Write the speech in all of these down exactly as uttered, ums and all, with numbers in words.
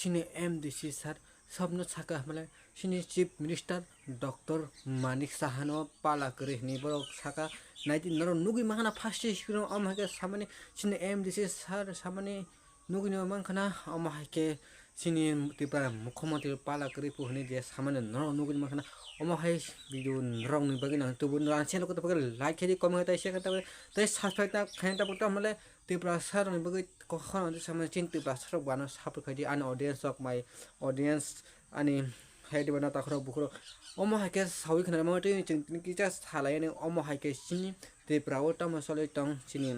Chini M D C sir sobno saka hwnmale chini Chief Minister Doctor Manik Sahano pala kwrwi hwnwi borok saka, naidi norok nugwi mankha na first screen o, omo hai khe samani chini M D C sir samani nugwi no mankha na, omo hai khe chini Tripura Mukhyamantri pala kwrwi pu hwnwi je samani norok nugwi mankha na, omo hai video norok ni bagwi nang tubu norok ang channel kota bagwi like khe di, comment khe tai share khe tai, tai subscribe ta khe ta button hwnmale Tripura sir ni bagwi kokhorang di samani chini Tripura sir rok bano support khe di, ani audience rok, my audience, ani hai di bana takhorok bukhorok. Omo hai khe sawi khna ma tini chwng tini kisa salai ani, omo hai khe chini Tripura o tamo solwi tong chini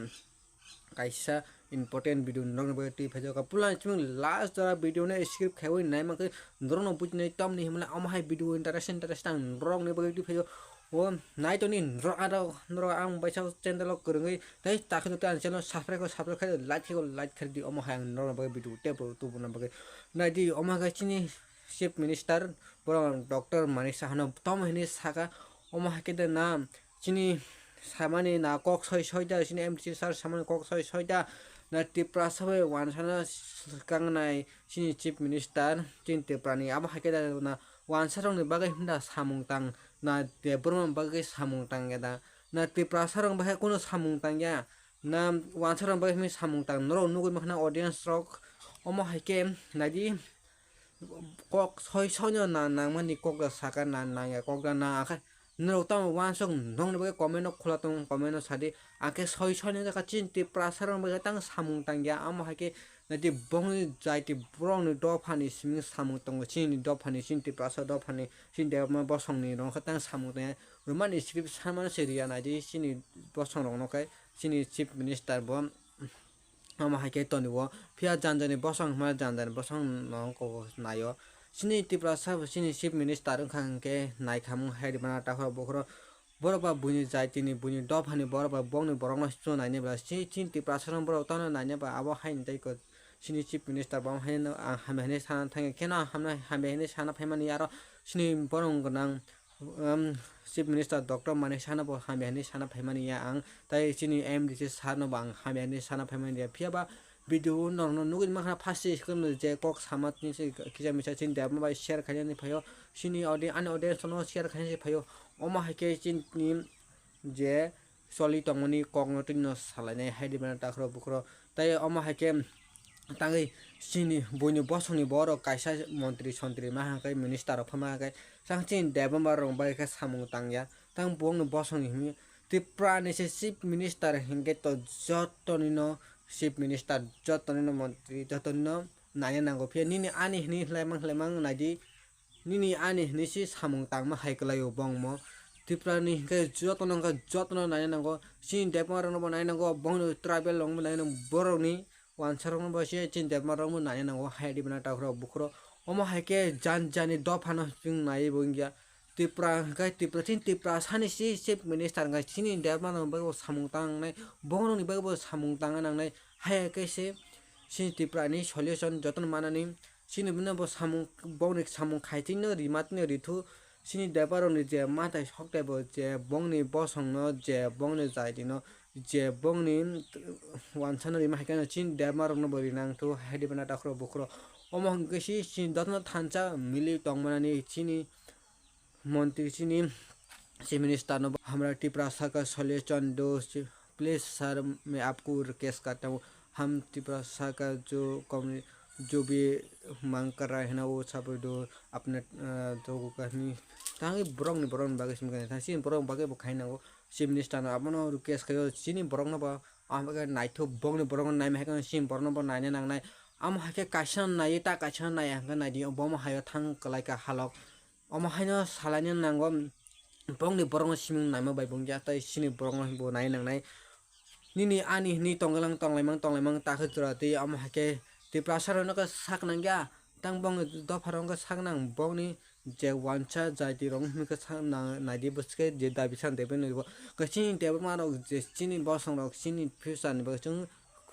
kaisa important video norokni bagwi twi phaijak. Puila chwng last jora video no skip khaiwi naima khe norokno bujinai tamni hwnmale omo hai video interesting interesting ang norokni bagwi twi phaio. O nai toni norok aro norok ang baisa channel o kwrwngwi tei takhe tei ang channel subscribe kho, subscribe khe like khe like khe di, omo hai ang norokni bagwi video tei bo tubuna bagwi nai di. Omo hai khe chini Chief Minister borok Doctor Manik Sahano tamo hwnwi saka, omo hai khe de na chini samani na kok soi soi da, chini M D C sir samani kok soi soi da, na Tiprasa bai wansana swkang nai chini Chief Minister chini Tripura ni, abo hai khe da na wansa rok ni bagwi hwnda samung tang, na Debbarma bagwi samung tang ya da, na Tiprasa rok bagwi kunu samung tang ya, na wansa rok bagwi hwnwi samung tang, norok nugwi mankha na audience rok, omo hai khe nai di. Kok soi soi no na nangmani kok da saka na nangya kok da na, akhe norok tamo wansuk nongni bagwi comment o khula tong, comment o sadi, akhe soi soi no jaka chini Tiprasa rok bagwi tang samung tangya, amo hai khe naidi bongni jaiti borokni dophani simi samung tongo, chini dophani, chini Tiprasa dophani, chini Debbarma bosongni rok khe tang samung tangya, romani script sanmano se riya naidi chini bosong rok no khe chini Chief Minister bo. Omo hai khe toni o phiya jani jani bosong hwnma jani jani bosong no kok naio. Chini Tiprasa bo chini Chief Minister wngkha hwnkhe naikhamung hai rwmana takhorok bukhorok. Borok ba buini jaitini buini dophani borok ba bongni borokno chwnaini bwla chini Tiprasa no borok tano naina ba abo haini tei chini Chief Minister bo haino ang hamya hinwi sana thangya kheno hamya hinwi sana phaimani aro chini borok gwnang um, Chief Minister Doctor Manik Sahano bo hamya hinwi sana phaimani ya ang, tei chini M D C sir no bo ang hamya hinwi sana phaimani ya. Phiya ba video o norokno nugwi mankha first screen o je kok sama tini se kisa misa chini Debbarma bai share khainani phaio, chini audi-, ani audience no share khainani phaio. Omo hai khe chini je choli tongmani kokno twino salainai hai di mano takhro bukhro. Tei omo hai khe tangwi chini buini bosongni borok kaisa montri sontri ma hwnkhe minister rok phama hwnkhe chang chini Debbarma rok bai khe samung tangya. Tang bongni bosongni hwnwi Tripura ni se chief minister hinkhe to jotonino chief minister, jotonino montri, jotonino naina nango. Phiya nini ani hwnwi hwlaimang hwlaimang naidi. Nini ani hinwi se samung tangma hai kwlaio bongmo. Tripura ni hinkhe jotono wngkha jotono naina nango. Chini Debbarma rokno bo naina nango, bongni tribal rokno bo naina nango, borokni wansa rokno bo se chini Debbarma rokno naina nango hai di bana takhro bukhro. Omo hai khe jan jani dophano chwng naiwi bo wngya. Tripura hinkhe Tripura chini Tripura sani se chief minister hinkhe chini Debbarma rokni bagwi bo samung tang nangnai, borokni bagwi bo samung tangna nangnai. Hai khe se chini Tripura ni solution jotono manani. Chini bini bo samung, bongni samung khaitino rima tino rithu. Chini Debbarma rokni je matai soktai bo je bongni bosongno je bongni jaitino je bongni wansano rima hai kheno chini Debbarma rokno bo rinang thu hai di bana takhro bukhro. Omo hwnkhe si chini dotno thansa mili tongmanani chini montri chini chief minister no bo, "हमरा टिप्रासा का सॉल्यूशन दो, please sir, मैं आपको रिक्वेस्ट करता हूँ, हम टिप्रासा का जो कम्युनि-, जो भी मांग कर रहे हैं ना, वो सब दो अपने, अ, दो को कहनी।" Tangwi borokni, borokni bagwi simi kani, tang chini borokni bagwi bo khai nango, chief minister no abono request khaio, chini borokno bo ang bagwi naithok, bongni borokno naima hai khe chini borokno bo naina nangnai, amo hai khe kaisa naiwi ta kaisa naiya hwnkhe naidi, obo omo haio thang kwlai ka halok. Omo haino salaina nango, bongni borokno simung naima bai bo wngya, tei chini borokno bo nai nangnai. Nini ani hinwi tonglang tonglaimang tonglaimang ta khe jora twi, omo hai khe Tiprasa rokno khe sak nangya, tang bongni dopha rok wngkha sak nang, bongni je wansa jaiti rok wngkha sak nang, naidi bwswk khe je dabi san tei bini bo khe chini Debbarma rok je chini bosong rok chini future ni bagwi chwng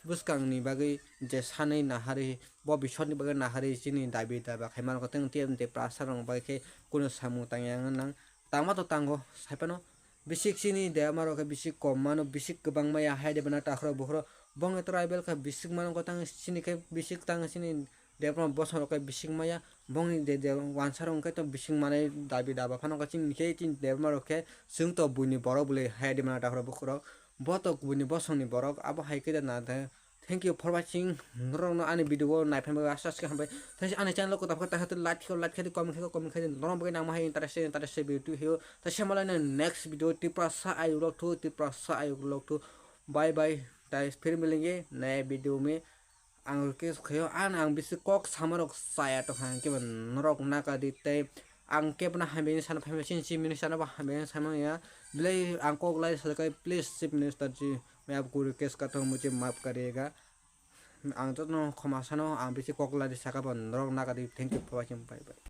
bwskang ni bagwi je sanwi naharwi, bo bisor ni bagwi naharwi chini dabi daba khaima rok tei tei Tiprasa rok bai khe kunu samung tangya wngna nang. Tangma to tango, sai phano bisik chini Debbarma rok khe bisik kom mano, bisik kwbang maya hai de bana takhro bukhro. Bongni tribal khe bisik mano, tang chini khe bisik tang chini Debbarma bosong rok khe bising maya, bongni je je wansa rok khe to bising manai dabi daba phano khe chini khe chini Debbarma rok khe chwng to buini borok bwlai haya di mana dakhra bukhurok. Bo to buini bosongni borok, abo hai khe da na de. Thank you for watching. Norokno ani video o naiphaima bai aste aste hambai. Thanks ani channel o kwtal khe like khe like khe comment khe comment khe norok bagwi nangma hai interest interest video hiyo. Ta se malai next video Tiprasa ayuk lok thu, Tiprasa ayuk lok thu. Bye bye. Tai phir milinge naya video me. Ang request khayo, an ang bisi kok samarok saya tongkha, ang kebo norok naka di tei ang kebo na hamya sana phaima sin chief minister no bo hamya sana ya, belai ang kok lai sa kai, please chief minister ji, main aapko request karta hoon, mujhe maaf kariyega. Ang jotono khoma sano, ang bisi kok lai di saka bo norok naka di. Thank you for watching, bye bye.